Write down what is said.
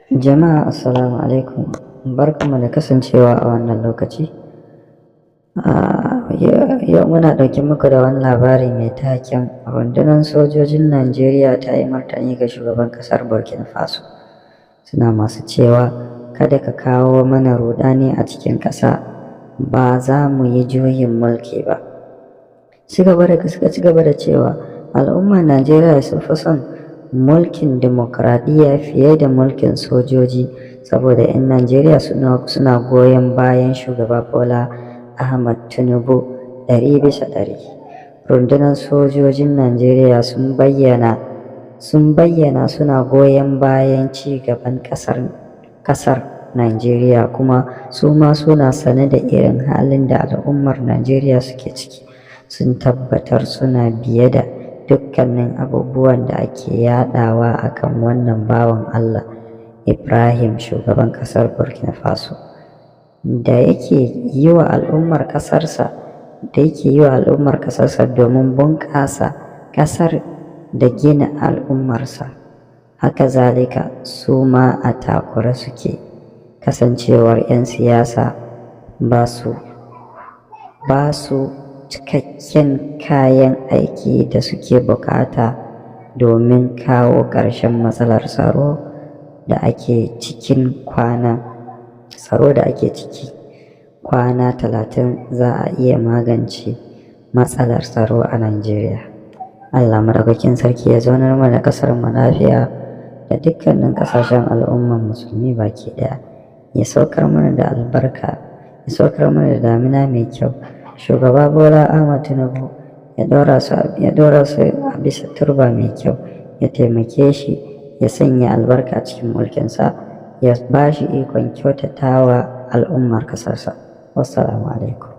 Jama'a, assalamu alaikum, barkanmu da kasancewa a wannan lokaci. Yau muna ɗauke muku da wani labari mai taken "Rundunar sojojin Najeriya ta yi martani ga shugaban ƙasar Burkina Faso". Suna masu cewa, "Kada ka kawo mana ruɗani a cikin ƙasa, ba za mu yi juyin mulki ba." Suka ci gaba da cewa al'ummar Najeriya sun fi son mulkin dimokuraɗiyya fiye da mulkin sojoji, saboda 'yan Najeriya suna goyon bayan Shugaba Bola Ahmad Tinubu 100%. Rundunar sojojin Najeriya sun bayyana suna goyon bayan ci gaban ƙasar Najeriya, kuma su ma suna sane da irin halin da al'ummar Najeriya suke ciki. Sun tabbatar suna biye da dukkanin abubuwan da ake yaɗawa a kan wannan bawan Allah Ibrahim, shugaban ƙasar Burkina Faso, da yake yi wa al'ummar ƙasarsa domin bunƙasa ƙasar da gina al'ummarsa. Haka zalika, su ma a takure suke, kasancewar 'yan siyasa ba su cikakken kayan aiki da suke buƙata domin kawo ƙarshen matsalar tsaro da ake ciki. Kwana 30 za a iya magance matsalar tsaro a Najeriya. Allah Maɗaukakin Sarki ya zaunar mana ƙasar mu lafiya da dukkanin ƙasashen al'ummar musulmi baki ɗaya. Ya saukar mana da albarka, ya saukar mana da damina mai kyau. Shugaba Bola Ahmad Tinubu ya ɗora su a bisa turba mai kyau, ya taimake shi, ya sanya albarka cikin mulkinsa, ya ba shi ikon kyautatawa al'ummar ƙasarsa. Wassalamu alaikum.